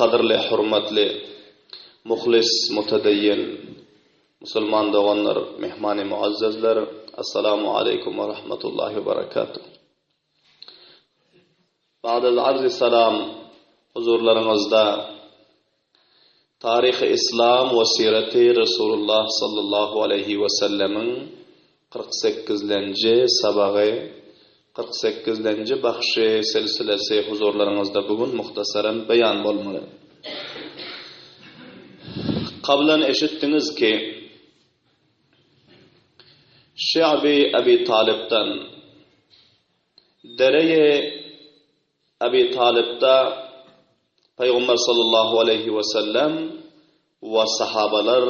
Gadyrly, hormatly, muhlis, mutedeyyin musulman doganlar, mehmany muazzezler, Assalamu aleýkum we rahmetullahi we berekatuh. Ba'del arzy salam huzurlaryňyzda Taryhy Islam we sireti Resulullah sallallahu aleýhi we sellemiň 48-lenji sabagy 48-lenji bagşy silsilesi huzurlaryňyzda bu gün muhtasaran beýan bolmaly. Kablan eşitdiňiz ki, Şe'bi Ebi Talypdan, Dereýi Ebi Talypda Pygamber sallallahu aleýhi we sellem we sahabalar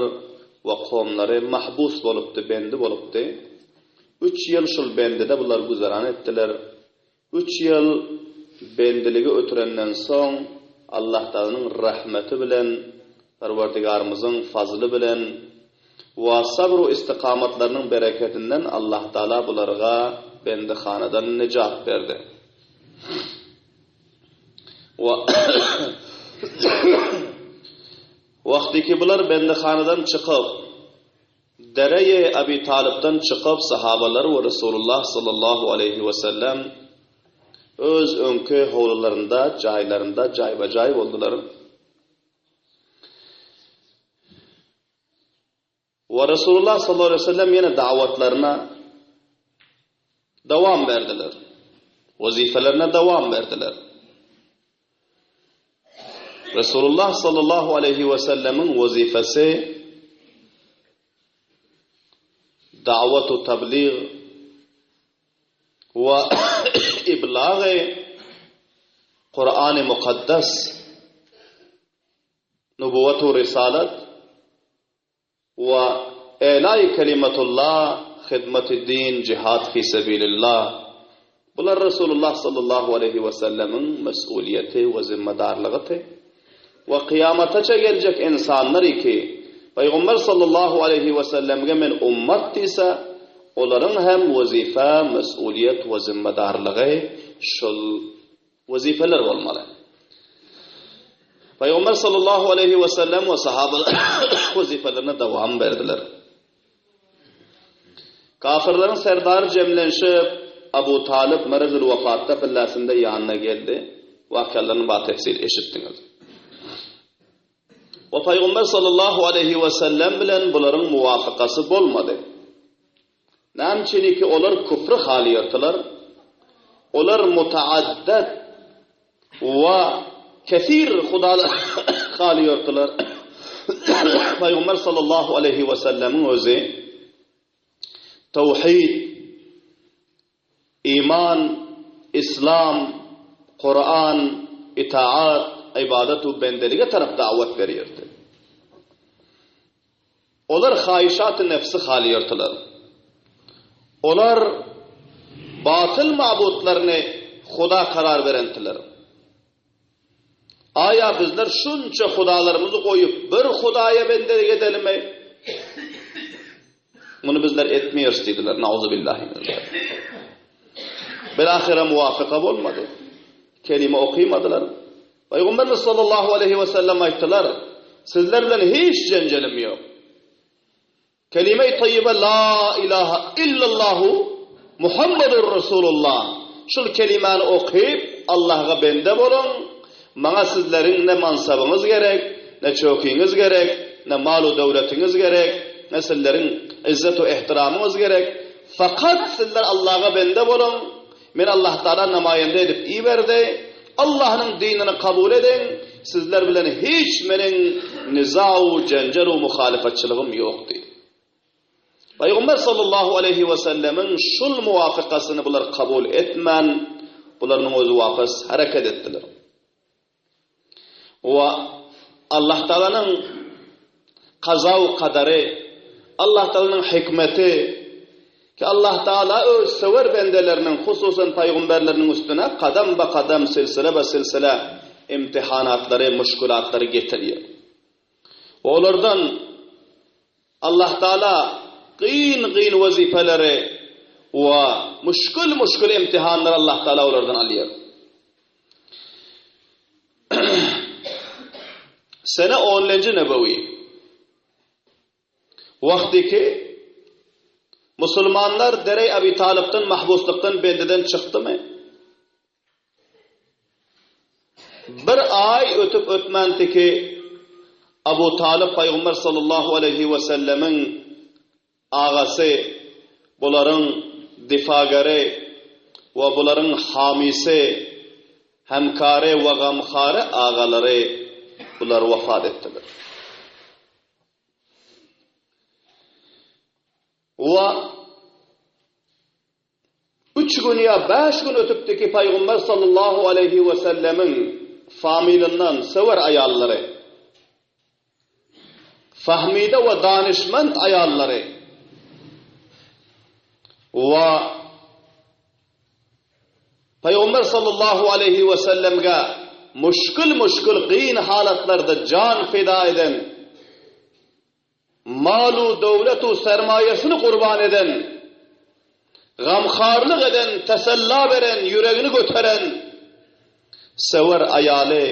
we kowumlary mahbus bolupdy, bendi bolupdy. Üç ýyl şul bendide bular güzeran etdiler. Üç ýyl bendiligi ötürenden soň Allahtagalanyň rahmeti bilen, Perwerdigarymyzyň fazly bilen we sabr-u istikamatlarynyň bereketinden Allahtagala bularga bendihanadan nejat berdi. Wagtyky bular bendihanadan çykyp, Dereýi Abi Talypdan çykyp sahabalar we Resulullah sallallahu aleýhi we sellem öz öňki howlularynda, jaýlarynda jaýba-jaý boldular. We Resulullah sallallahu aleýhi we sellem ýene dawatlaryna dowam berdiler. Wezifelerine dowam berdiler. Resulullah sallallahu aleýhi we sellemiň wezipesi dawat we tablig we iblagy Kurany mukaddes nubuwat we risalat We Elaý kelimatullah hizmaty din jihad fi sebilillah Bular Resulullah sallallahu aleýhi we sellemiň mes'uliýeti we zimmedarlygyty we kyýamataça geljek ynsanlar ki Pygamber sallallahu aleýhi we sellemge men ummat diýse olaryň hem wezife, mes'uliýet we zimmedarlygy şul wezipeler bolmaly. Pygamber sallallahu aleýhi we sellem we sahabalar wezipelerine dowam berdiler. Kafirleriň serdary jemlenşip, Abu Talyp merezül wefatda pilläsinde ýanyna geldi. Wakalaryny batefsil eşitdiňiz. We Pygamber sallallahu aleýhi we sellem bilen bularyň muwafykasy bolmady. Näme üçinki olar küfri halýardylar. Olar mutaaddat we kesir hudalar halýardylar. Pygamber sallallahu aleýhi we sellemiň özi tawhid Iman, Islam, Kuran, itaat, ybadat we bendelige tarap dawat berýärdi. Olar haýyşaty nefsi halýardylar. Olar batyl mabutlaryny huda karar berentiler. Aýa bizler şunça hudalarymyzy goýup, bir hudaýa bendelik edelimi? Muny bizler etmeýäris diýdiler. Nauzubillahi min zalik. Bilahyra muwafyka bolmady. Kelime okymadylar. Pygamberimiz sallallahu aleýhi we sellem aýtdylar, Sizler bilen hiç jenjelim ýok. Kelime-i taýýibe La ilaha illallahu Muhammedur Resulullah şul kelimäni okyp Allahga bende boluň, maňa sizleriň ne mansabyňyz gerek, ne çökiňiz gerek, ne malu döwletiňiz gerek, ne sizleriň yzzet-u ehtiramyňyz gerek, fakat sizler Allahga bende boluň, Meni Allah Tagala namaýanda edip iberdi. Allahnyň dinini kabul ediň, sizler bilen hiç meniň niza-u jenjel-u muhalyfatçylygym ýok diýdi. Pygamber sallallahu aleýhi we sellemiň şul muwafykasyny bular kabul etmän, bularynyň özi wapas hereket etdiler. We Allah Tagalanyň kaza we kadary, Allah Tagalanyň hikmeti ki Allah Tagala öz söwer bendeleriniň, hususan pygamberleriniň üstüne kadam ba kadam, silsile ba silsile imtihanatlary, muşkulatlary getirýär. Olardan Allah Tagala gyn-gyn wezipeleri we muşkul-muşkul imtihanlary Allah Tagala olardan alýar. Sene onlenji nebewi. Wagtyky musulmanlar Dereý Abi Talypdan mahbuslykdan bendiden çykdymy? Bir aý ötüp ötmäntiki Abu Talyp Pygamber sallallahu aleýhi we sellemiň agasy, bularyň difageri we bularyň hamysy, hemkary we gamhary agalary bular wafat etdiler. We üç gün ýa bäş gün ötüpdi ki, Pygamber sallallahu aleýhi we sellemiň familyndan söwer aýallary, fahmide we danyşment aýallary we Pygamber sallallahu aleýhi we sellemge muşkil-muşkil gyn halatlarda jan feda eden, Mal-u döwlet-u sermaýasyny gurban eden, gamharlyk eden, tesella beren, ýüregini göteren söwer aýaly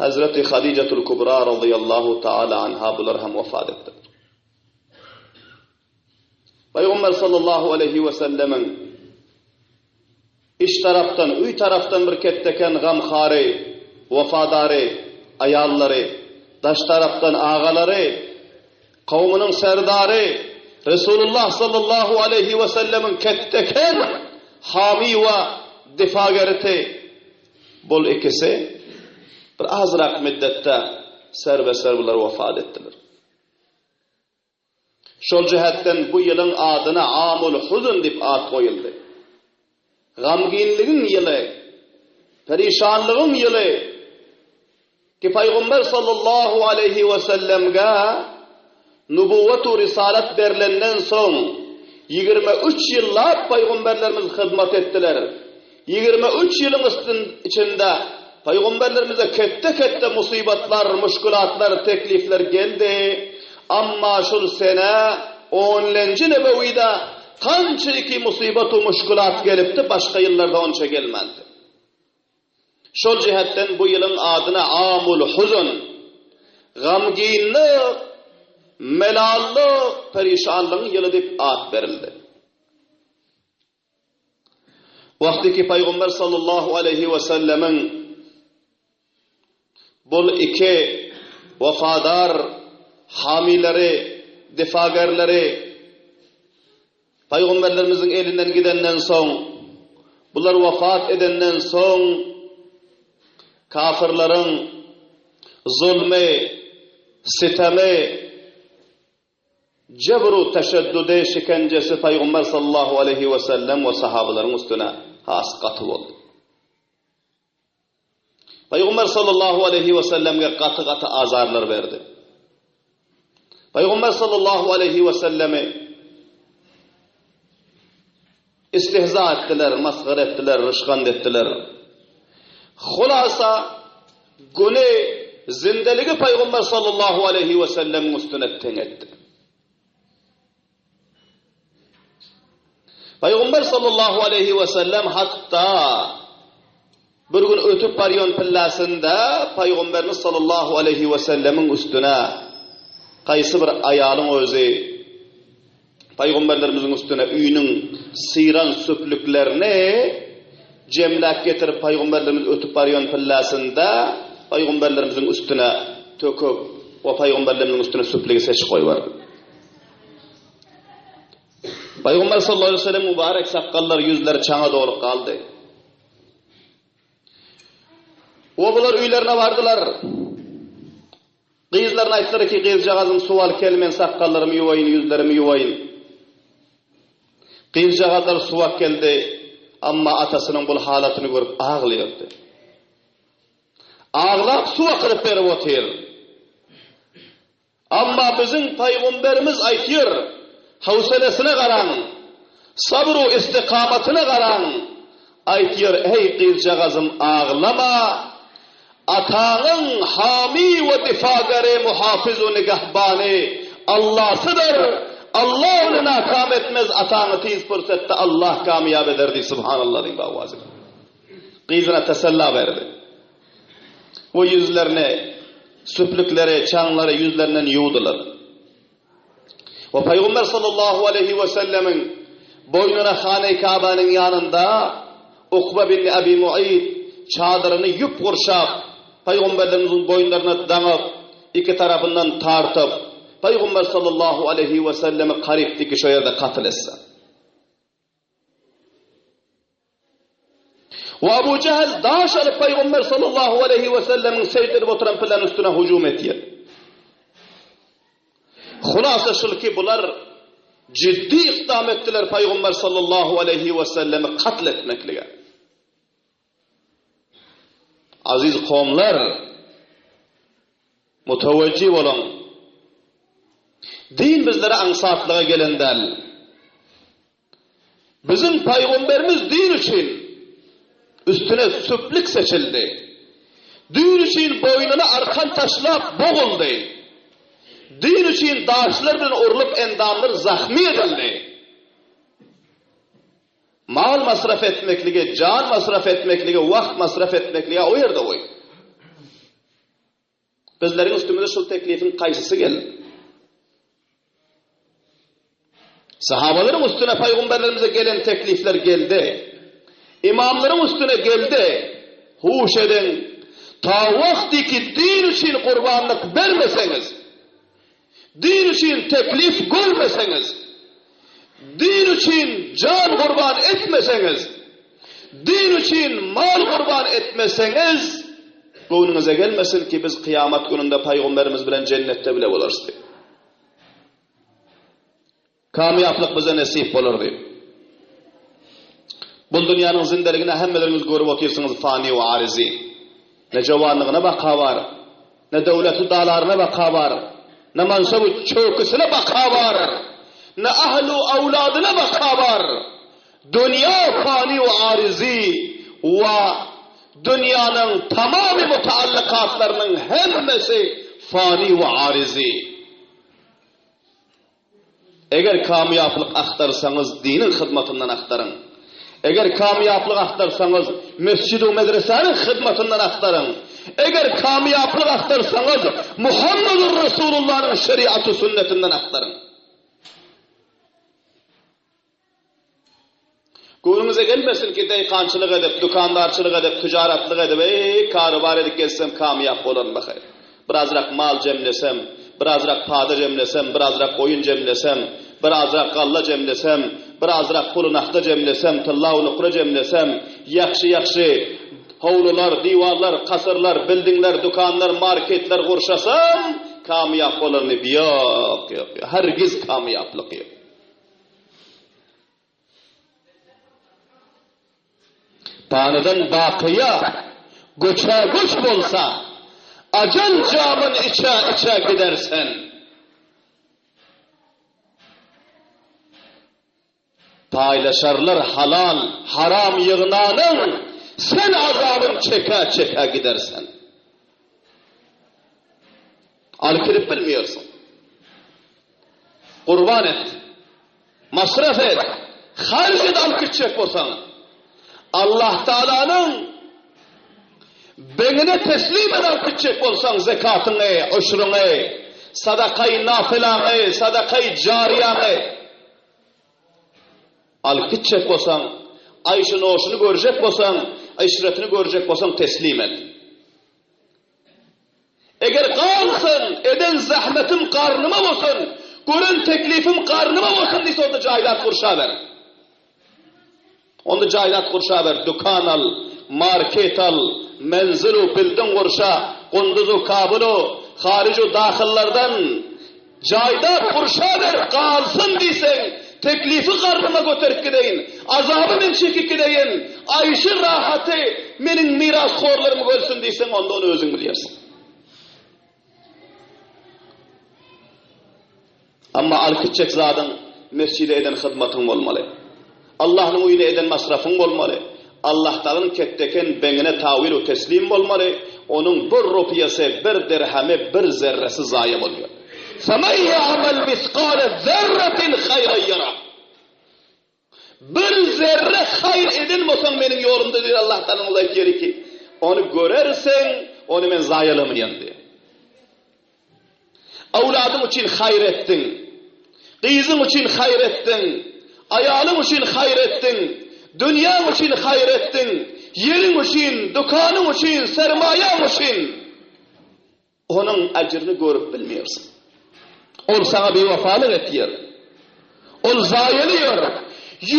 Hezreti Hadijatul Kubra razyýallahu taala anha bular hem wefat etdiler. Pygamber sallallahu aleýhi we sellemiň iç tarapdan, öý tarapdan bir ketdeken gamhary, wepadary, aýallary, daş tarapdan agalary, kowumynyň serdary Resulullah sallallahu aleýhi we sellemiň ketdeken hamy we difageriti bul ikisi bir azrak müddetde serbe-ser bular wefat etdiler. Şol jähetden bu ýylyň adyna Amul Huzn diýip at goýuldy. Gamgynlygyň ýyly, perişanlygyň ýyly ki Pygamber sallallahu aleýhi we sellemge nubuwwat u risalat berlenden soň 23 ýyllap pygamberlerimiz hyzmat etdiler. 23 ýylyň içinde Pygamberlerimize ketde-ketde musybatlar, muşkulatlar, teklifler geldi. Amma şul sene onlenji nebewide kança iki musybat u muşkulat gelipdi, başga ýyllarda onça gelmändi. Şol jähetden bu ýylyň adyna Amul Huzn, gamgynlyk, melallyk, perişanlygyň ýyly diýip at berildi. Wagty ki Pygamber sallallahu aleýhi we sellemiň bul iki wefadar hamileri, difagerleri Pygamberlerimiziň elinden gidenden soň, bular wefat edenden soň kafirleriň zulmy, sitemi, Jebr-u teşeddudy, şikenjesi Pygamber sallallahu aleýhi we sellem we sahabalaryň üstüne has gaty boldy. Pygamber sallallahu aleýhi we sellemge gaty-gaty azarlar berdi. Pygamber sallallahu aleýhi we sellemi istihza etdiler, masgara etdiler, ryşgand etdiler. Hulasa güni zindeligi Pygamber sallallahu aleýhi we sellemiň üstüne teň etdi. Pygamber sallallahu aleýhi we sellem hatda bir gün ötüp barýan pillasynda Pygamberimiz sallallahu aleýhi we sellemiň üstüne gaýsy bir aýalyň özi Pygamberlerimiziň üstüne öýüniň syran süplüklerini jemläp getirip Pygamberlerimiz ötüp barýan pillasynda Pygamberlerimiziň üstüne töküp we Pygamberlerimiziň üstüne süplügi seçip goýberdi. Pygamber sallallahu aleyhi ve sellem mübarek sakgallary ýüzleri çaňa dolup galdy. We bular öýlerine bardylar. Gyzlaryna aýtdylar ki, gyzjagazym suw alyp gel, men sakgallarymy ýuwaýyn, ýüzlerimi ýuwaýyn. Gyzjagazlar suw alyp geldi, amma atasynyň bul halatyny görüp aglaýardy. Aglap suw akydyp berip otyr. Amma biziň Pygamberimiz aýtýar, howselesine garaň, sabr-u istikamatyna garaň, aýtýar, Eý gyzjagazym aglama, ataňyň hamy we difagary, muhafyz-u nigahbany Allasydyr, Allah ony nakam etmez, ataňy tiz pursatda Allah kamýap eder diý, Subhanallah diýip owazy bilen gyzyna tesella berdi we ýüzlerini. Süplükleri, çaňlary ýüzlerinden ýuwdular. We Pygamber sallallahu aleýhi we sellemiň boýnuna Hane-i Kabanyň ýanynda Ukba bin Abi Mu'yt çadyryny ýüp gurşap, Pygamberlerimiziň boýunlaryna daňyp, iki tarapyndan tartyp, Pygamber sallallahu aleýhi we sellemi karypdy ki şo ýerde katl etse. We Abu Jehl daş alyp Pygamber sallallahu aleýhi we sellemiň sežde edip oturan pilleriň üstüne hüjüm etýär. Hulasa şul ki bular ciddi ykdam etdiler Pygamber sallallahu aleýhi we sellemi katl etmeklige. Aziz kowumlar, mutawejjih boluň. Din bizlere aňsatlyga gelen däl. Biziň pygamberimiz din üçin üstüne süplük seçildi. Din üçin boýnuna arkan taşlap boguldy. Din üçin daşlar bilen urlup endamlary zahmy edildi. Mal masraf etmeklige, jan masraf etmeklige, wagt masraf etmeklige o ýerde goý. Bizleriň üstümize şul teklifiň kaýsysy geldi? Sahabalaryň üstüne paýgamberlerimize gelen teklifler geldi. Imamlaryň üstüne geldi. Huş ediň, ta wagty ki din üçin gurbanlyk bermeseňiz, Din üçin teklif görmeseňiz, din üçin jan gurban etmeseňiz, din üçin mal gurban etmeseňiz, göwnüňize gelmesin ki biz kyýamat gününde paýgamberimiz bilen jennetde bile bolarys diýip. Kamýaplyk bize nesip bolar diýip. Bul dünýäniň zindeligini hemmeleriňiz görüp otyrsyňyz fani we arizi. Ne jowanlygyna baka bar, ne döwletli dalaryna baka bar, ne mansaby çöküsine baka bar, ne ahlu awladyna baka bar. Dünýä fani we arizi we dünýäniň tamamy mutaallykatlarynyň hemmesi fani we arizi. Eger kamýaplyk agtarsaňyz diniň hyzmatyndan agtaryň. Eger kamýaplyk agtarsaňyz mesjid-u medresäniň hyzmatyndan agtaryň. Eger kamýaplyk agtarsaňyz Muhammedur Resulullanyň şeriaty sünnetinden agtaryň. Göwnüňize gelmesin ki deýkançylyk edip, dükandarçylyk edip, tüjaratlyk edip, eý, karobar edip gezsem kamýap bolaryn bahaý. Birazrak mal jemlesem, birazrak pada jemlesem, birazrak goýun jemlesem, birazrak galla jemlesem, birazrak puly nahda jemlesem, tylla-u nukra jemlesem, ýagşy-ýagşy howlular, diwarlar, kasyrlar, bildingler, dükanlar, marketler gurşasam, kamýap bolaryn diýip, ýok, ýok, ýok, hergiz kamýaplyk ýok. Panydan bakyýa göçe-göç bolsa, Ajal jamyn içe-içe gider sen. Paýlaşarlar halal, haram ýygnanyň, Sen azabyn çeke-çeke gider sen. Alyp gidip bilmeýärsiň. Gurban et. Masraf et. Harç et alyp gitjek bolsaň. Allah Taalanyň beňine teslim et alyp gitjek bolsaň zekatyňy, öşrüňi, sadakaý nafilaňy, sadakaý jariýaňy. Alyp gitjek bolsaň, aýşy-noşuny görjek bolsaň, yşretini görjek bolsaň teslim et. Eger galsyn, eden zähmetim garnyma bolsun, gören teklifim garnyma bolsun diýse onda jaýdar gurşaber. Onda jaýdar gurşaber, dükan al, market al, menzil u bildin gurşa, Gunduz u Kabul u haryj u dahyllardan jaýdar gurşaber, galsyn diýseň, teklifi garnyma göterip gideýin, azaby men çekip gideýin, aýşy-rahaty meniň mirashorlarym görsün diýseň, onda ony özüň bilýärsiň. Emma alyp gitjek zadyň mesjide eden hyzmatyň bolmaly. Allahnyň öýüne eden masrafyň bolmaly. Allahtagyň ketdeken beňine tawil u teslim bolmaly. Onuň bir rupiýasy, bir dirhemi, bir zerresi zaýa bolýar. Femen ýa'mel miskale zerretin haýran ýara. Bir zerre haýyr eden bolsaň meniň ýolumda diýer Allah Tagalaň ol aýtýar ki, ony görersiň, ony men zaýalamaýan diýer. Öwladyň üçin haýyr etdiň. Gyzyň üçin haýyr etdiň. Aýalyň üçin haýyr etdiň. Dünýäň üçin haýyr etdiň. Ýeriň üçin, dükanyň üçin, sermaýaň üçin. Onuň ejrini görüp bilmeýärsiň. Ol saňa biwepalyk etýär. Ol zaýalaýar.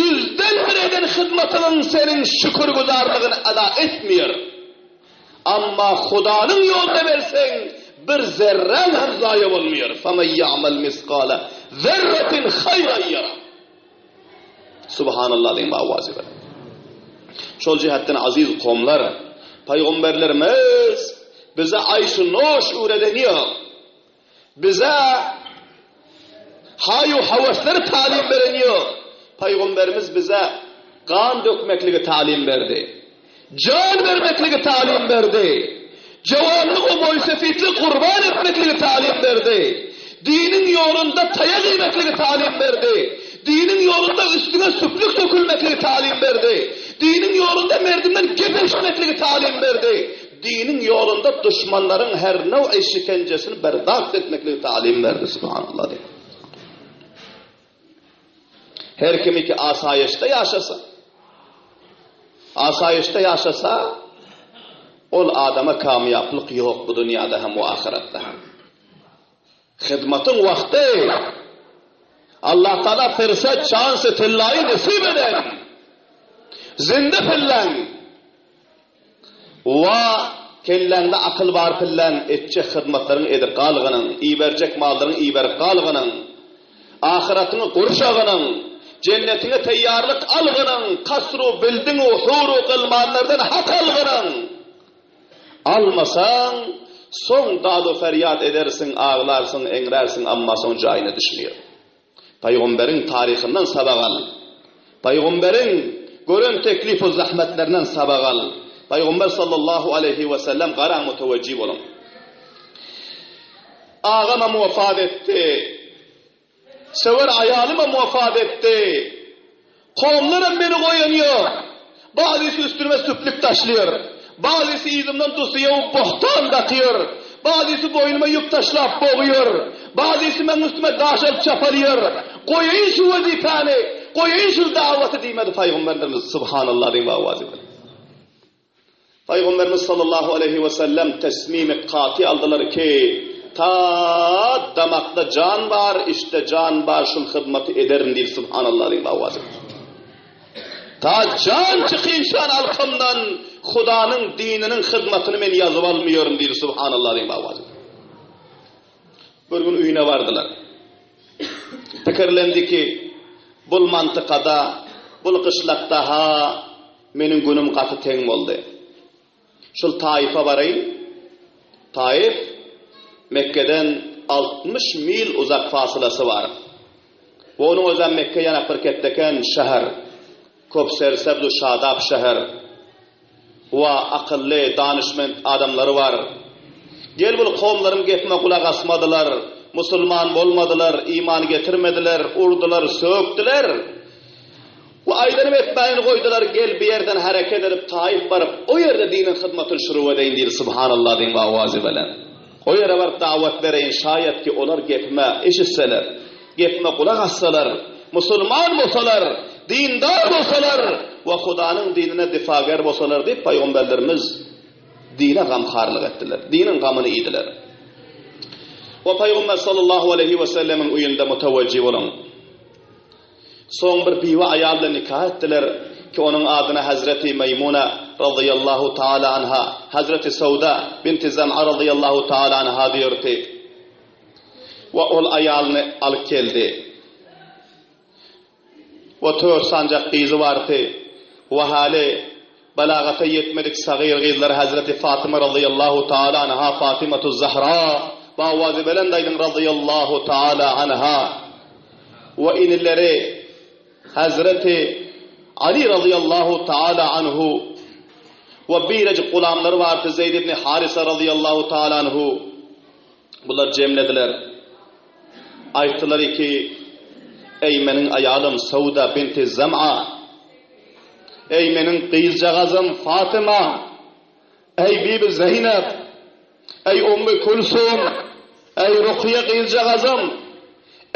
Ýüzden bir eden hyzmatyňyň seniň şükürgüzarlygyny ada etmeýär. Amma Hudanyň ýoluna berseň, bir zerräň hem zaýa bolmaýar. Femen ýa'mel miskala zerretin haýran ýara. Subhanallah diýiň owazy bilen. Şol jihetden aziz kowumlar, paýgamberlerimiz bize aýşy noş öwreden ýok. Bize haý-u hawaslary talim beren ýok. Paýgamberimiz bize gan dökmekligi talim berdi. Jan bermekligi talim berdi. Jowanlyk we boýsefitlik gurban etmekligi talim berdi. Diniň ýolunda taýak iýmekligi talim berdi. Diniň ýolunda üstüňe süplük dökülmekligi talim berdi. Diniň ýolunda merdimden gep eşitmekligi talim berdi. Diniň ýolunda duşmanlaryň her now'i şikenjesini berdaht etmekligi talim berdi. Subhanallah diýip. Her kim ki asaýyşda ýaşasa, asaýyşda ýaşasa, ol adama kamýaplyk ýok bu dünýäde hem we ahyretde hem. Hyzmatyň wagty Allah Taala fyrsat, şansy, tyllaýy nesip eden. Zinde pilläň. Wa kelläňde akyl bar pilläň etjek hyzmatlaryňy edip galgynyň, iberjek mallaryňy iberip galgynyň, ahyratyňy gurşagynyň, jennetiňe teýýarlyk algynyň, kasru bildiňu huru gylmanlardan hak algynyň. Almasaň, soň dadu ferýat edersiň, aglarsyň, eňrärsiň, amma soň jaýyna düşmeýär. Pygamberiň taryhyndan sabak al. Pygamberiň gören teklif we zahmetlerinden sabak al. Pygamber sallallahu aleýhi we sellem garaň mutewejji boluň. Agamam wefat etdi. Söwer aýalymam wefat etdi. Kowumlaram meni goýan ýok. Bazysy üstüme süplük taşlaýar. Bazysy yzymdan dusyýa bohtan dakýar. Bazysy boýnuma ýük taşlap bogýar. Bazysy meň üstüme daş alyp çapalýar. Goýaýyn şu wezipäni, goýaýyn şu dawaty diýmedi Pygamberimiz. Subhanallah diýiň owazy bilen. Pygamberimiz sallallahu aleýhi we sellem tesmimi katy aldylar ki, ta damakda jan bar, içde jan bar şul hyzmaty ederin diýip subhanallah diýip owaz etdi. Ta jan çykyşan alkamdan Hudanyň dininiň hyzmatyny men ýazyp almaýaryn diýdi subhanallah diýip owaz etdi. Bir gün öýüne bardylar. Pikirlendi ki, bul mantykada, bul gyşlakda ha Meniň günüm gaty teň boldy. Şul Taýyfa baraýyn. Taýyf Mekgeden 60 mil uzak fasylasy bar. We onuň özem Mekge ýanak bir ketdeken şäher. Köp sersebz we şadap şäher. We akylly, danyşment adamlary bar. Gel bul kowumlaryň gepime gulak asmadylar, musulman bolmadylar, iman getirmediler, urdular, sökdüler. Bu aýdanymy etmäýini goýdular, gel bu ýerden hereket edip Taif baryp, o ýerde diniň hyzmatyny şuruw edeýin diýdi, Subhanallah diýiň we owazy bilen. O ýere baryp dawat bereýin, şaýat ki olar gepime eşitseler, gepime gulak assalar, musulman bolsalar, dindar bolsalar we Hudanyň dinine difager bolsalar diýip pygamberlerimiz dine gamharlyk etdiler, diniň gamyny iýdiler. We pygamber sallallahu aleýhi we sellemiň öýünde mutawajjy boluň. Soň bir biwe aýal bilen nika etdiler, ki onuň adyna Hezreti Meýmuna razyýallahu taala anha, Hezreti Sawda binti Zam'a razyýallahu taala anha diýerdi. We ol aýalyny alyp geldi. We tört sanjak gyzy bardy. We haly Balagata ýetmedik sagyr gyzlary Hezreti Fatyma razyýallahu taala anha Fatymatuz Zahra bawazy belent aýdyň razyýallahu taala anha we inileri Hezreti Ali razyýallahu taala anhu we birejik gulamlary bardy Zeýd ibn Harisa razyýallahu taala anhu bular jemlediler. Aýtdylar ki, Eý meniň aýalym Sawda binti Zam'a! Eý meniň gyzjagazym Fatyma! Eý bibi Zeýnep! Eý Ummy Kulsum! Eý Rukyýe gyzjagazym!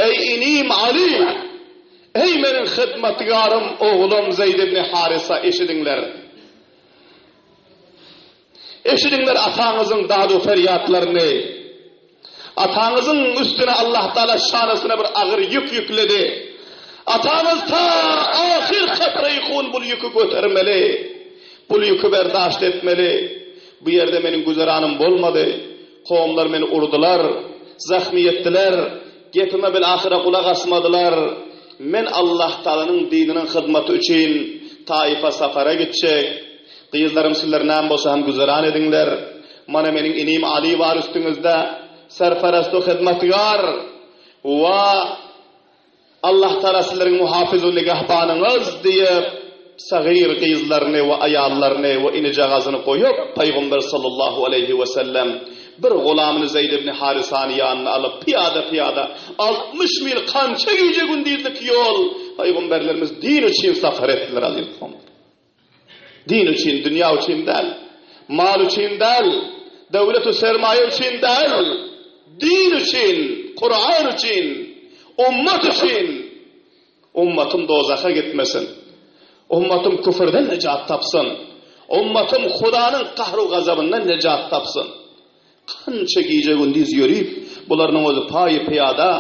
Eý inim Aly! Eý meniň hyzmatgarym oglum Zeýd ibn Harysa eşidiňler! Eşidiňler ataňyzyň dadu-perýatlaryny! Ataňyzyň üstüne Allahtagala şanysyna bir agyr ýük ýükledi. Ataňyz ta ahyr katreýi-hun bul ýüki götermeli. Bul ýüki berdaşt etmeli. Bu ýerde meniň güzeranym bolmady. Kowumlar meni urdular, zahmy etdiler, gepime bil-ahyra gulak asmadylar. Men Allahtagalanyň dininiň hyzmaty üçin Taýyfa sapara gitjek. Gyzlarym sizler näme bolsa hem güzeran ediňler. Mana meniň inim Aly bar üstüňizde, serperestu hyzmatgar we Allah Tagala sizleriň muhafyzu nigahbanyňyz diýip, sagyr gyzlaryny we aýallaryny we inijagazyny goýup, Pygamber sallallahu aleýhi we sellem bir gulamyny Zeýd ibn Harisany ýanyna alyp, pyýada-pyýada 60 mil kança gije-gündizlik ýol Pygamberlerimiz din üçin sapar etdiler aziz doganlar. Din üçin, dünýä üçin däl. Mal üçin däl. Döwlet-u sermaýa üçin däl. Din üçin, Kuran üçin, ummat üçin. Ummatym dozaha gitmesin. Ummatym küfürden nejat tapsyn. Ummatym Hudanyň gahru gazabyndan nejat tapsyn. Kança gije-gündiz ýörüp, bularynyň özi paýy-pyýada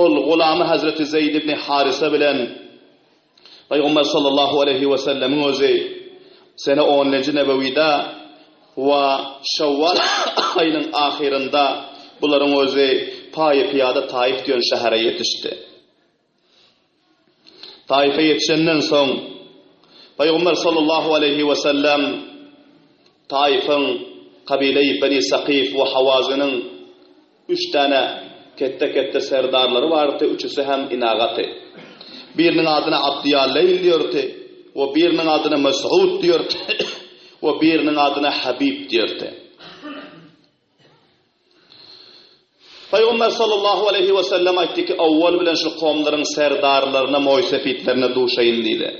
ol gulamy Hazreti Zeýd ibn Harysa bilen Pygamber sallallahu aleýhi we sellemiň özi sene onunjy Nebewide we Şewwal aýynyň ahyrynda bularyň özi paýy-pyýada Taif diýen şähere ýetişdi. Taife ýetişenden soň Pygamber sallallahu aleýhi we sellem Taifiň kabile-i Beni Sakif we Hawaziniň Üç däne ketde-ketde serdarlary bardy, üçüsi hem inagaty. Biriniň adyna Abdyýaleýl diýerdi we biriniň adyna Mes'ud diýerdi we biriniň adyna Habib diýerdi. Pygamber sallallahu aleýhi we sellem aýtdy ki, owwal bilen şu kowumlaryň serdarlaryna, moýsefitlerine duşaýyn diýdi.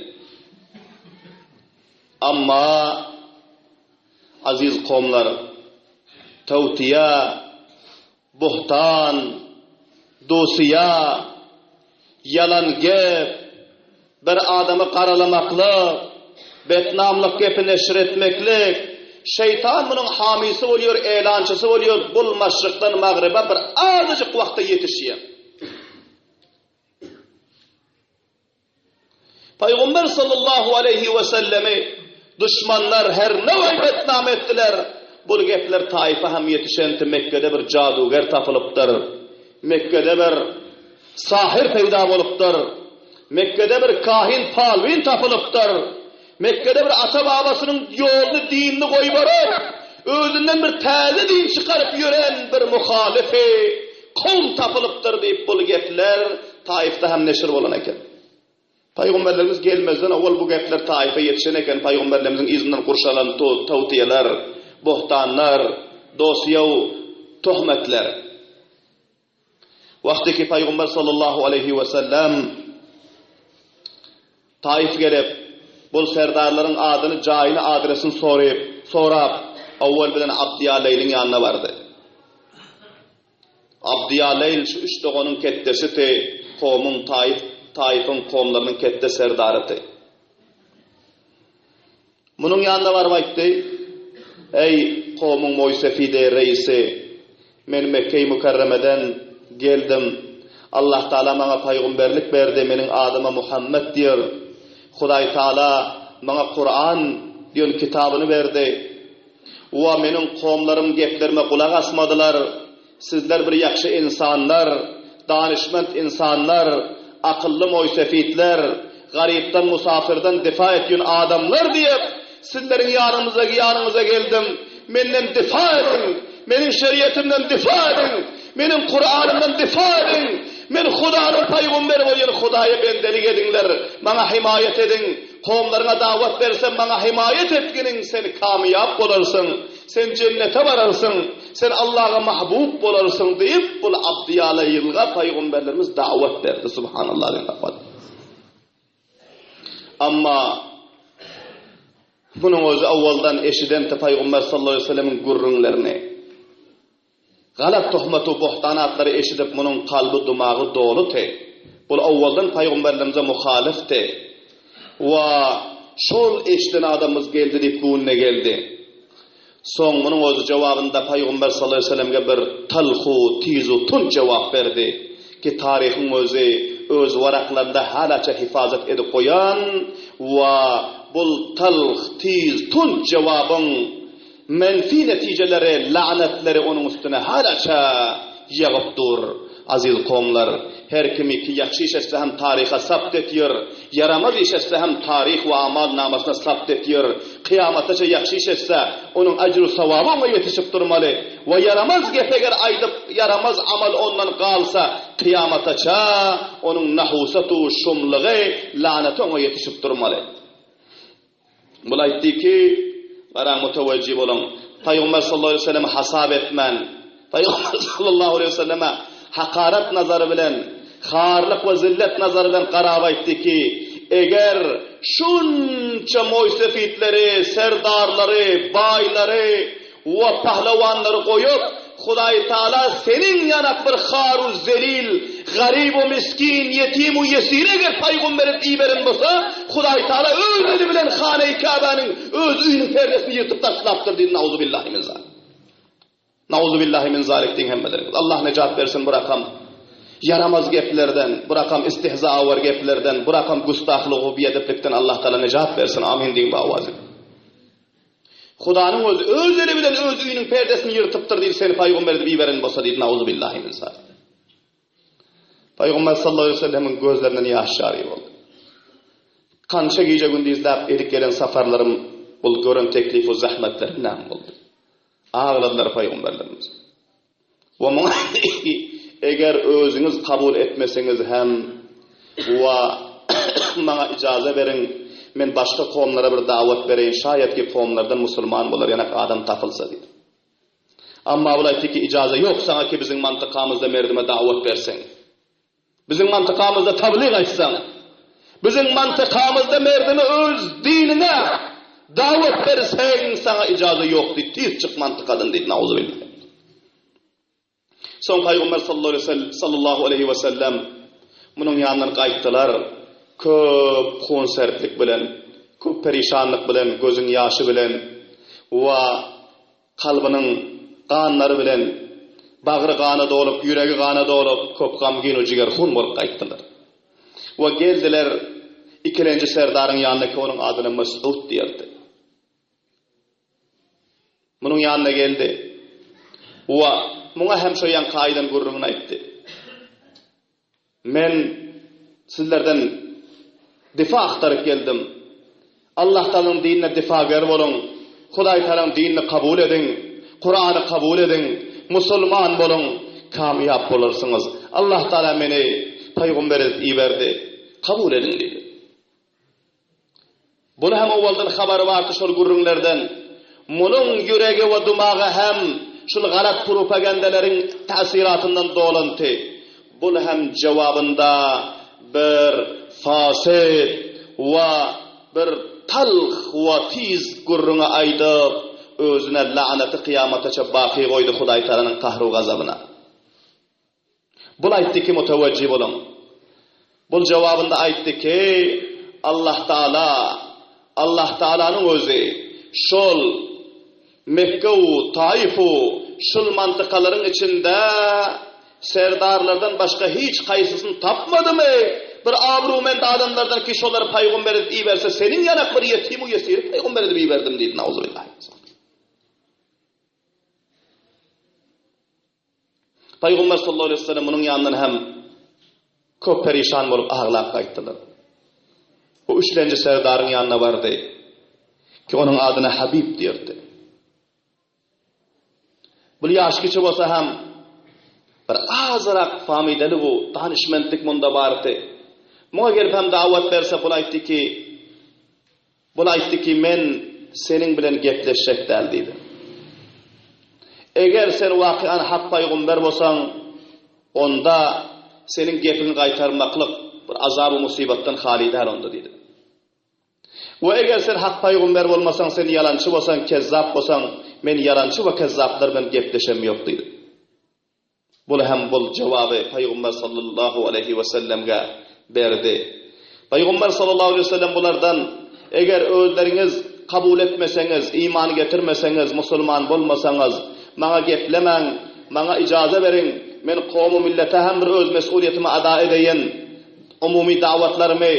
Amma Aziz kowumlar, tawtiýa, buhtan, dusyýa, ýalan gep, bir adamy garalamaklyk, betnamlyk gepi neşir etmeklik, şeýtan munuň hamysy bolýar, elançysy bolýar, bul maşrykdan magryba bir azajyk wagtda ýetişýär. Pygamber sallallahu aleýhi we sellemi duşmanlar her nöwey betnam etdiler. Bul gepler Taýfa hem ýetişenti Mekgede bir jaduger tapylypdyr. Mekgede bir sahyr peýda bolupdyr. Mekgede bir kahin palwin tapylypdyr. Mekgede bir ata-babasynyň ýoluny dinini goýbaryp, özünden bir täze din çykaryp ýören bir muhalyfy kowum tapylypdyr diýip bul gepler Taifde hem neşir bolan eken. Pygamberlerimiz gelmezden owal bu gepler Taife ýetişen eken, pygamberlerimiziň yzyndan gurşalan tawtiýeler, bohtanlar, dosýaw tohmetler. Wagty ki Pygamber sallallahu aleýhi we sellem Taif gelip, bul serdarlaryň adyny, jaýyny, adresini soryp, sorap, owwal bilen Abdyýaleýliň ýanyna bardy. Abdyýaleýl şu üç doganyň ketdesiti, kowumyň Taif, Taifyň kowumlarynyň ketde serdarydy. Munuň ýanyna baryp aýtdy, Eý, kowumyň moýsefidi, reisi! Men Mekgeýi Mükerremeden geldim. Allahtagala maňa paýgumberlik berdi, meniň adyma Muhammet diýer. Hudaýtagala maňa Kuran diýen kitabyny berdi. Wa meniň kowumlarym geplerime gulak asmadylar. Sizler bir ýagşy ynsanlar, danyşment ynsanlar, akylly moýsefitler, garypdan, musafirden difa etýün adamlar diýip, sizleriň ýanyňyza ýanyňyza geldim. Menden difa ediň, meniň şeriýetimden difa ediň, meniň Kuranymdan difa ediň. Men Hudanyň pygomberi bolýan Hudaýa bendelik ediňler, maňa himaýat ediň. Kowumlaryňa dawat bersem, maňa himaýat etginiň, sen kamyýap bolarsyň, sen jennete bararsyň. Sen Allaha mahbub bolarsyň diýip, bul Abdyýala ýylga pygamberlerimiz dawat berdi. Subhanallah. Amma munuň özi awaldan eşiden pygamber sallallahu aleyhi ve sellemiň gürrüňlerini. Galat tohmat-u bohtanatlary eşidip munuň kalby dumagy doludy. Bul owaldan paýgumberlerimize muhalyfdy. Wa şol eşiden adamymyz geldi diýip göwnüne geldi. Soň munuň özi jogabynda Paýgumber sallallahu aleýhi we sellemge bir talh-u tiz-u tund jogap berdi ki taryhyň özi öz waraklarynda halaça hifazat edip goýan wa bul talh, tiz, tund jogabyň Menfi netijeleri, la'netleri onuň üstüne halaça ýagyp dur. Aziz kowumlar, her kimi ki ýagşy iş etse hem taryha sabt etýär, ýaramaz iş etse hem taryh we amal namasyna sabt etýär. Kyýamataça ýagşy iş etse, onuň ejru sowaby oňa ýetişip durmaly we ýaramaz gep eger aýdyp, ýaramaz amal ondan galsa, kyýamataça onuň nahusatu şumlygy, la'neti oňa ýetişip durmaly. Bul aýtdy ki, Garaň mutewejji boluň, Pygamber sallallahu aleýhi we sellemi hasap etmän, Pygamber sallallahu aleýhi we selleme hakarat nazary bilen, harlyk we zillet nazary bilen garap aýtdy ki, Eger şunça moýsefitleri, serdarlary, baýlary we pahlawanlary goýup, Hudaý Taala seniň ýanak bir har-u zelil, garyb-u miskin, ýetim-u ýesir eger paýgomber edip iberen bolsa, Hudaý Taala öz eli bilen Hane-i Käbäniň öz öýüniň perdesini ýyrtyp taşlapdyr diýdi. Nauzubillahi min zalik. Nauzubillahi min zalik diýiň hemmeleriňiz. Allah nejat bersin bu rakam ýaramaz geplerden, bu rakam istihzaawar geplerden, bu rakam gustahlyk-u biedeplikden Allah Taala nejat bersin. Amin diýiň bu awazy. Hudanyň özi öz eli bilen öz öýüniň perdesini ýyrtypdyr diýip seni paýgomber edip iberen bolsa diýdi Nauzubillahi min zalik. Paýgomber sallallahu aleýhi we sellemiň gözlerinden ýaş jary boldy. Kança gije gündizläp edip gelen saparlarym bul gören teklif we zähmetlerim näme boldy? Agladylar paýgomberlerimiz. We muňa eger özüňiz kabul etmeseňiz hem we maňa ijaza beriň, men başga kowumlara bir dawat bereýin, şaýat ki kowumlardan musulman bolar ýanak adam tapylsa diýdi. Amma ol aýtdy ki, ijaza ýok saňa ki biziň mantykamyzda merdime dawat berseň. Biziň mantykamyzda tablyg aýtsaň, biziň mantykamyzda merdimi öz dinine dawat berseň, saňa ijaza ýok diýip, tiz çyk mantykadan diýdi, nauzubillah. Soň Pygamber sallallahu aleýhi we sellem munuň ýanyndan gaýtdylar. Köp hunsertlik bilen, köp perişanlyk bilen, gözüň ýaşy bilen we Kalbynyň ganlary bilen bagry gana dolup, ýüregi gana dolup, köp gamgyn-u jigerhun bolup gaýtdylar. We geldiler ikilenji serdaryň ýanyna ki onuň adyna Mes'ud diýerdi. Munuň ýanyna geldi. We muňa hem şo ýaňky aýdan gürrüňini aýtdy. Men sizlerden difa agtaryp geldim. Allah Tagalaň dinine difager boluň. Hudaý Tagalaň dinini kabul ediň. Kurany kabul ediň. Musulman boluň, kamýap bolarsyňyz. Allah Tagala meni paýgomber edip iberdi. Kabul ediň diýdi. Buny hem owaldan habary bardy şol gürrüňlerden. Munuň ýüregi we dumagy hem şul galat prupagandeleriň täsiratyndan dolanty. Bul hem jogabynda bir fasit we bir talh we tiz gürrüňi aýdyp, özüne lanaty kyýamataça baky goýdy Hudaýtagalanyň kahru gazabyna. Bul aýtdy ki, mutewejji boluň. Bul jogabynda aýtdy ki, Allah Taala, Allah Taalanyň özi şol Mekge-u, Taif-u, şul mantykalaryň içinde serdarlardan başga hiç haýsysyny tapmadymy? Bir abrumend adamlardan ki şolary paýgomber edip iberse, seniň ýanak bir ýetim-u ýesiri paýgomber edip iberdim diýdi. Nauzubillahi. Pygamber sallallahu aleýhi we sellem munuň ýanyndan hem köp perişan bolup aglap gaýtdylar. Bu üçlenji serdaryň ýanyna bardy ki onuň adyna Habib diýerdi. Bu ýaş kiçi bolsa hem bir azyrak famideli bu danyşmentlik munda bardy. Muňa gelip hem dawat berse bul aýtdy ki Bul aýtdy ki, Men seniň bilen gepleşjek däl diýdi. Eger sen wakyan hak paýgumber bolsaň, onda seniň gepiňi gaýtarmaklyk bir azab-u musybatdan haly däl onda diýdi. We eger sen hak paýgumber bolmasaň, sen ýalançy bolsaň, kezzap bolsaň, men ýalançy we kezzaplar bilen gepleşem ýok diýdi. Bul hem bul jogaby Pygamber sallallahu aleýhi we sellemge berdi. Pygamber sallallahu aleýhi we sellem bulardan, Eger özleriňiz kabul etmeseňiz, iman getirmeseňiz, musulman bolmasaňyz, maňa geplemäň, maňa ijaza beriň, men kowmy millete hem bir öz mes'ulyýetimi ada edeýin, umumy dawatlarymy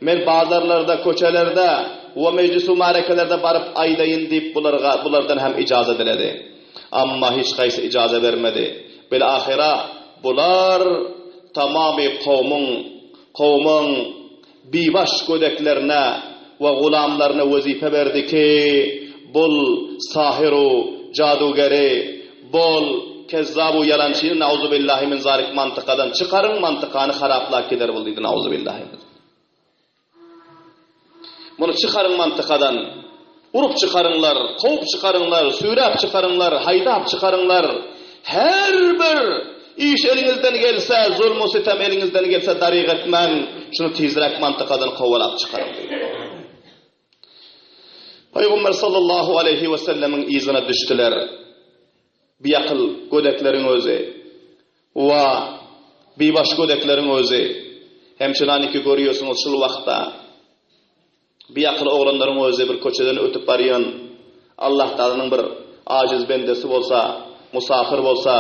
men bazarlarda, köçelerde we mejlis-u märekelerde baryp aýdaýyn diýip bularga bulardan hem ijaza diledi. Amma hiç haýsy ijaza bermedi. Bil-ahyra bular tamamy kowmuň kowmuň bibaş gödeklerine we gulamlaryna wezipe berdi ki, bul sahyr-u jadugeri, bol kezzab-u ýalançyny nauzubillahi min zalik mantykadan çykaryň, mantykany haraplap gider bul diýdi nauzubillahi min. Muny çykaryň mantykadan. Urup çykaryňlar, kowup çykaryňlar, süýräp çykaryňlar, haýdap çykaryňlar. Her bir iş eliňizden gelse, zulm-u sitem eliňizden gelse daryg etmäň, şuny tizräk mantykadan kowalap çykaryň diýdi. Pygamber sallallahu aleýhi we sellemiň yzyna düşdüler. Biakyl gödekleriň özi. Wa, bibaş gödekleriň özi. Hemçinaniki görýärsiňiz şul wagtda. Biakyl oglanlaryň özi bir köçeden ötüp barýan Allah Tagalanyň bir ajiz bendesi bolsa, musafir bolsa,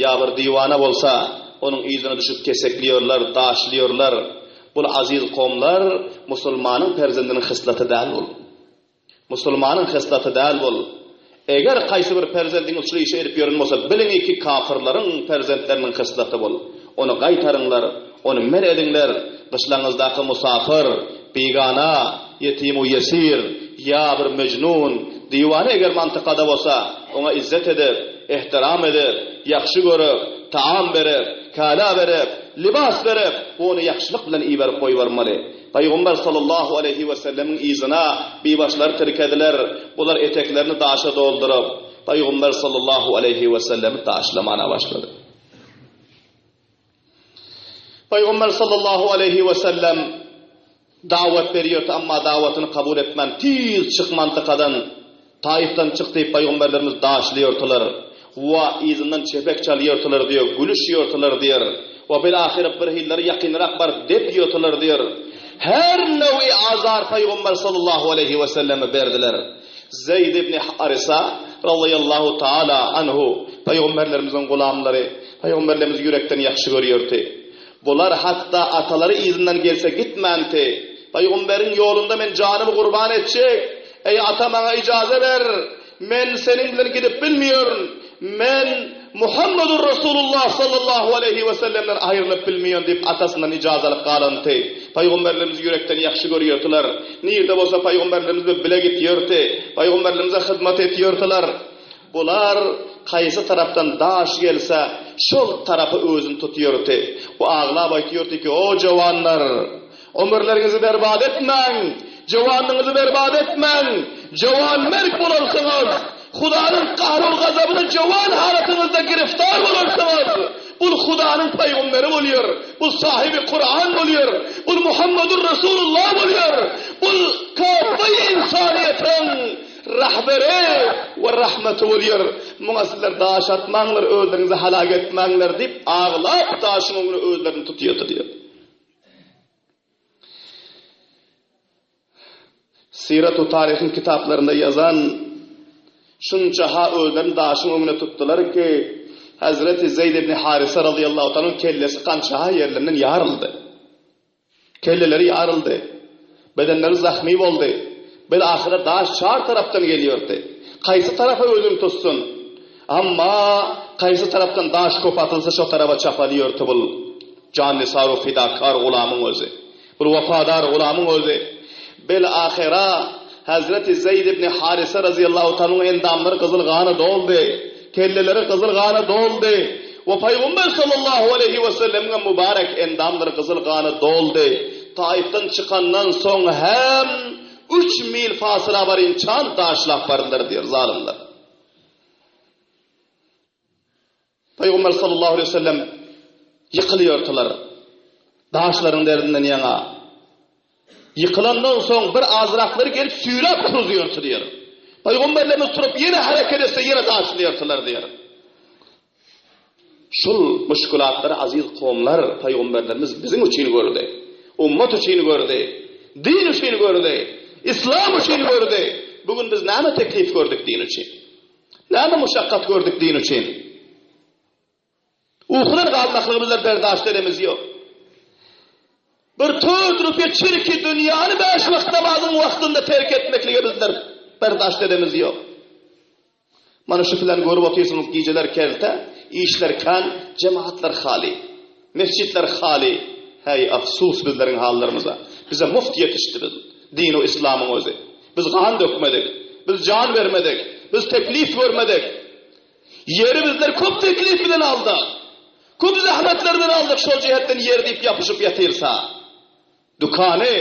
ýa bir diwana bolsa, onuň yzyna düşüp kesekliýorlar, daşlyýorlar. Bul aziz kowumlar musulmanyň perzendiniň hyslaty däl bul. Musulmanyň hyslaty däl bul. Eger kaýsy bir perzendiňiz şul işi edip ýören bolsa, biliňi ki kafyrlaryň perzentleriniň hyslaty bul. Ony gaýtaryňlar, ony men ediňler, gyşlaňyzdaky musafyr, bigana, ýetim-u ýesir, ýa bir mejnun, diwana eger mantykada bolsa, oňa izzet edip, ehtiram edip, ýagşy görüp, taam berip, kala berip, libas berip, ony ýagşylyk bilen iberip goýbermeli. Pygamber sallallahu aleýhi wesellemiň yzyna bibaşlary tirkediler, bular eteklerini daşa dolduryp, Pygamber sallallahu aleýhi wesellemi daşlamana başlady. Pygamber sallallahu aleýhi wesellem dawat berýärdi, amma dawatyny kabul etmän, tiz çyk mantykadan, Taifden çyk diýip pygamberlerimiz daşlaýardylar. Wa yzyndan çepek çalýardylar diýer, gülüşýärdiler diýer. Wa bil-ahyra bir hilleri ýakynrak baryp depýärdiler diýer. Her nöwi azar pygamber sallallahu aleýhi we selleme berdiler. Zeýd ibn Harisa razyýallahu taala anhu pygamberlerimiziň gulamlary, pygamberlerimizi ýürekden ýagşy görýärdi. Bular hatda atalary yzyndan gelse gitmänti. Pygamberiň ýolunda men janymy gurban etjek. Eý ata maňa ijaza ber. Men seniň bilen gidip bilmeýärin. Men Muhammedur Rasulullah sallallahu aleýhi we sellemden aýrylyp bilmeýän diýip atasyndan ijaza alyp galanty. Pygamberlerimizi ýürekden ýagşy görýärdiler. Nirde bolsa pygamberlerimiz bilen bile gitýärdi. Pygamberlerimize hyzmat etýärdiler. Bular kaýsy tarapdan daş gelse, şol tarapa özüni tutýardy we aglap aýtýardy ki, O jowanlar! Ömürleriňizi berbat etmäň! Jowanlygyňyzy berbat etmäň! Jowanmerg bolarsyňyz! Hudanyň gahru-gazabyna jowan halatyňyzda giriftar bolarsyňyz! Bul Hudanyň pygamberi bolýar! Bul sahibi Kuran bolýar! Bul Muhammedur Resulullah bolýar! Bul kaffe ynsanyýetiň Rahberi we rahmeti bolýar. Muňa sizler daş atmaňlar, özleriňizi halak etmäňler diýip, aglap daşyň öňüne özlerini tutýardy diýýär. Syrat-u taryhyň kitaplarynda ýazan şunça-ha özlerini daşyň öňüne tutdular ki, Hezreti Zeýd ibn Harisa razyýallahu taala kellesi gança-ha ýerlerinden ýaryldy. Kelleleri ýaryldy. Bedenleri zahmy boldy. Bil-ahyra daş çar tarapdan gelýärdi. Kaýsy tarapa özüni tutsun? Amma kaýsy tarapdan daş köp atylsa şo tarapa çapalýardy bul jannisar-u fidakar gulamyň özi. Bul wepadar gulamyň özi. Bil-ahyra Hezreti Zeýd ibn Harisa razyýallahu taala endamlary gyzyl gana doldy. Kelleleri gyzyl gana doldy we Pygamber sallallahu aleýhi we sellemiňem mübarek endamlary gyzyl gana doldy. Taifden çykandan soň hem üç mil fasyla barynçan daşlap bardylar diýer zalymlar. Pygamber sallallahu aleýhi we sellem ýykylýardylar. Daşlaryň derdinden ýaňa. Ýykylandan soň bir azraklary gelip süýräp turuzýardy diýer. Pygamberlerimiz turup ýene hereket etse ýene daşlaýardylar diýer. Şul muşkulatlary aziz kowumlar paýgamberlerimiz biziň üçin gördi. Ummat üçin gördi. Din üçin gördi. Islam üçin gördi. Bu gün biz näme teklip gördük din üçin? Näme muşakgat gördük din üçin? Ukudan galmaklygymyzda berdaşt edemiz ýok. Bir tört rupiýa çirki dünýäni bäş wagt namazyň wagtynda terk etmeklige bizler berdaşt edemiz ýok. Mana şu filan görüp otyrsyňyz gijeler kelte, işler kän, jemaatlar haly. Mesjitler haly. Häý afsus bizleriň hallarymyza. Bize muft ýetişdi biz. Dinu islamyň özi. Biz gan dökmedik. Biz jan bermedik. Biz teklif görmedik. Ýeri bizler köp teklip bilen aldyk. Köp zähmetler bilen aldyk şol jähetden ýer diýip ýapyşyp ýatyrsa. Dükany,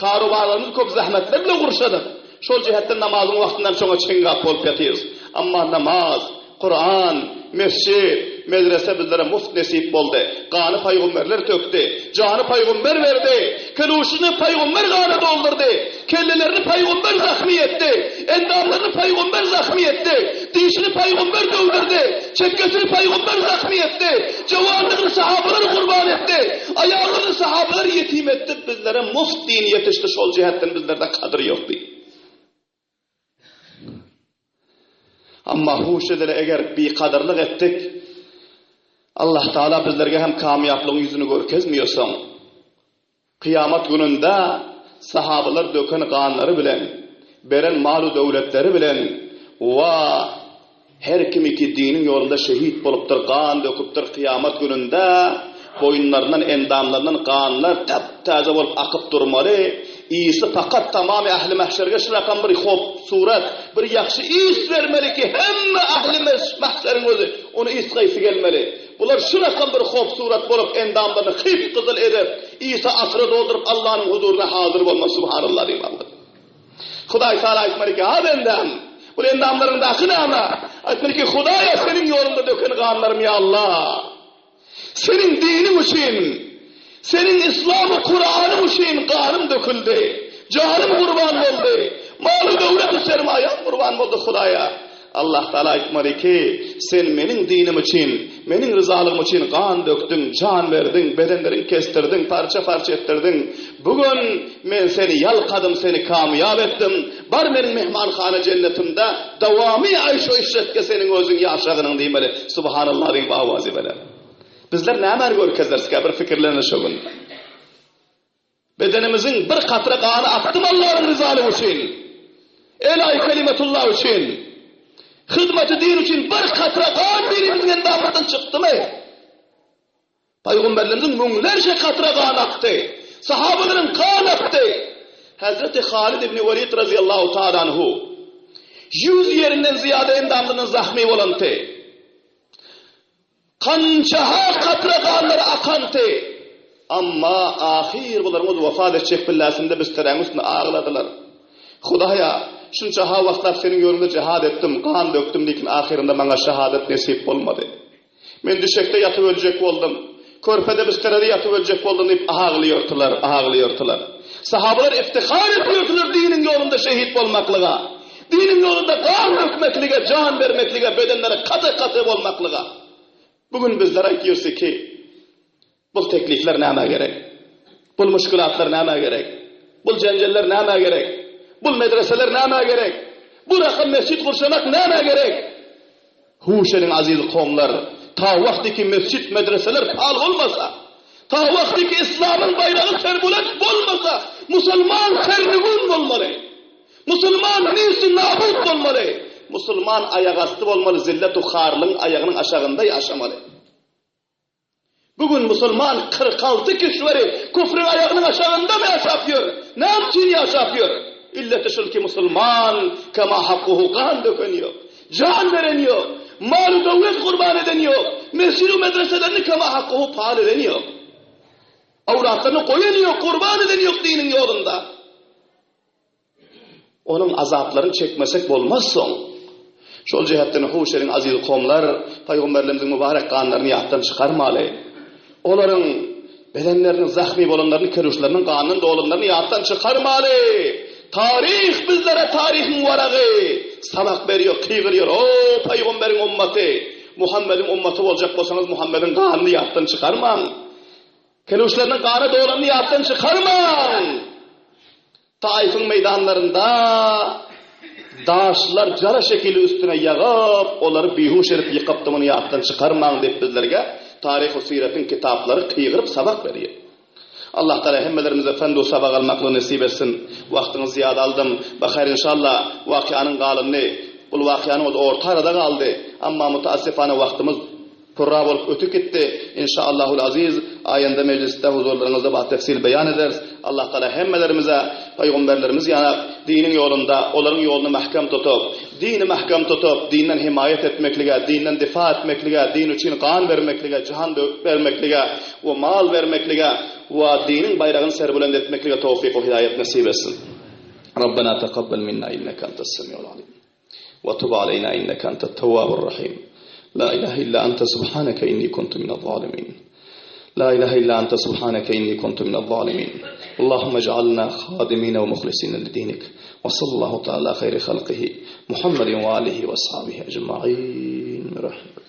karobarlarymyzy köp zähmetler bilen gurşadyk. Şol jähetden namazyň wagtyndan şoňa çeňňap bolup ýatyrys. Emma namaz, Kuran, mesjit, medrese bizlere muft nesip boldy. Gany paýgomberler tökdi. Jany paýgomber berdi. Keluşyny paýgomber gana doldurdy. Kellelerini paýgomber zahmy etdi. Endamlaryny paýgomber zahmy etdi. Dişini paýgomber döwdürdi. Çekgesini paýgomber zahmy etdi. Jowanlygyny sahabalar gurban etdi. Aýallaryny sahabalar ýetim etdi. Bizlere muft din ýetişdi şol jähetden bizlerde kadyr ýok diýip. Amma huş edeli eger bikadyrlyk etdik, Allah Taala bizlerge hem kamýaplygyň ýüzüni görkezmiýor soň. Kyýamat gününde sahabalar döken ganlary bilen, beren malu döwletleri bilen wa Her kimiki diniň ýolunda şehit bolupdyr, gan döküpdir, kyýamat gününde boýunlaryndan, endamlaryndan ganlar täp-täze bolup akyp durmaly, ysy pakat tamamy ähli mahşerge şu rakam bir hop surat, bir ýagşy ys bermeli ki, hemme ähli mahşeriň özi ony ysgaýsy gelmeli. Bular şu rakam bir hop surat bolup endamlaryny hyp-gyzyl edip, ysa atyra dolduryp Allanyň huzuryna hazyr bolmaly, Subhanallah diýip Allah. Hudaý Taala aýtmaly ki, Ha bendäm, bul endamlaryňdaky näme? Aýtmaly ki, Hudaýa seniň ýoluňda döken ganlarym ýa Allah. Seniň diniň üçin, seniň Islamy Kuranyň üçin ganym döküldi. Janym gurban boldy. Maly döwleti sermaýam gurban boldy Hudaýa. Allah Taala aýtmaly ki, Sen meniň dinim üçin, meniň ryzalygym üçin gan dökdüň, jan berdiň, bedenleriňi kesdirdiň, parça-parça etdirdiň. Bu gün Men seni ýalkadym, seni kamyýap etdim. Bar meniň mehmanhana jennetimde dowamy aýşu-eşretde seniň özüň ýaşagynyň diýmeli. Subhanallah diýip awazy bilen. Bizler nämäni görkezeriskä bir pikirleneli şo gün. Bedenimiziň bir katra gany akdymy Allanyň ryzalygy üçin? Elaý kelimetullah üçin? Hyzmaty din üçin bir katra gan birimiziň endamymyzdan çykdymy? Pygamberlerimiziň müňlerçe katra gany akdy. Sahabalaryň gan akdy. Hazreti Halid ibn Welid razyýallahu taala anhu 100 ýerinden zyýada endamyndan zahmy bolanty. Kança-ha katra ganlary akanty. Amma ahyr bularyň öz wafat etjek pilläsinde bisteräň üstünde agladylar. Hudaýa, şunça-ha wagtlap seniň ýoluňda jihad etdim, gan dökdüm, lekin ahyrynda maňa şahadat nesip bolmady. Men düşekde ýatyp öljek boldum. Körpede bisterede ýatyp öljek boldum diýip aglaýardylar, aglaýardylar. Sahabalar iftihar edýärdiler diniň ýolunda şehit bolmaklyga. Diniň ýolunda gan dökmeklige, jan bermeklige, bedenleri kate-kate bolmaklyga. Bu gün bizler aýtýarys ki, bul teklipler nämä gerek? Bul muşkulatlar nämä gerek? Bul jenjeller nämä gerek? Bul medreseler nämä gerek? Bu rakam mesjit gurşamak nämä gerek? Huş ediň aziz kowumlar, ta wagty ki mesjit, medreseler pal bolmasa, ta wagty ki islamyň baýragy serbulent bolmasa, musulman sernigun bolmaly. Musulman nesi nabut bolmaly. Musulman aýagasty bolmaly, zillet-u harlygyň aýagynyň aşagynda ýaşamaly. Bu gün musulman 46 kişweri küfrüň aýagynyň aşagynda mı ýaşap ýör? Näme üçin ýaşap ýör? Illeti şul ki musulman kema hakkuhu gan döken ýok. Jan beren ýok. Maly döwlet gurban eden ýok. Mesjid-u medreselerini kema hakkuhu pal eden ýok. Awlatlaryny goýan ýok, gurban eden ýok diniň ýolunda. Onuň azaplaryny çekmesek bolmaz soň. Şol jähetden huş ediň aziz kowumlar, pygamberlerimiziň mübarek ganlaryny ýatdan çykarmaly. Olaryň bedenleriniň zahmy bolanlaryny, keruşlarynyň gandan dolanlaryny ýatdan çykarmaly. Taryh bizlere taryhyň waragy sabak berýär, kygyrýar, O, pygamberiň ummaty! Muhammediň ummaty boljak bolsaňyz Muhammediň ganyny ýatdan çykarmaň. Keluşlarynyň gana dolanyny ýatdan çykarmaň. Taifyň meýdanlarynda daşlar jara şekili üstüne ýagyp, olary bihuş edip ýykypdy, muny ýatdan çykarmaň diýip bizlerge taryh-u syretiň kitaplary gygyryp sabak berýär. Allah Tagala hemmelerimize fendu sabak almaklygy nesip etsin. Wagtyňyzy zyýada aldym. Bahaýr inşallah wakyanyň galyny, bul wakyanyň özi orta arada galdy. Amma mutaassifana wagtymyz Purra bolup ötüp gitdi. Inşaallahul aziz, aýanda mejlisde huzurlaryňyzda batefsil beýan ederis. Allah Tagala hemmelerimize pygamberlerimiz ýanak diniň ýolunda olaryň ýoluny mähkem tutup, dini mähkem tutup, dinden himaýat etmeklige, dinden difa etmeklige, din üçin gan bermeklige, jan bermeklige we mal bermeklige we diniň baýragyny serbulent etmeklige towfyk we hidaýat nesip etsin. Rabbena takabbel minna inneke entes semiul alim. وتب علينا إنك أنت التواب الرحيم لا إله إلا أنت سبحانك إني كنت من الظالمين لا إله إلا أنت سبحانك إني كنت من الظالمين اللهم اجعلنا خادمين ومخلصين لدينك وصلى الله تعالى خير خلقه محمد وآله وأصحابه أجمعين رحمة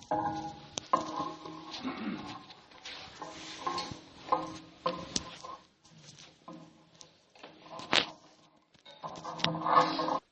Thank you.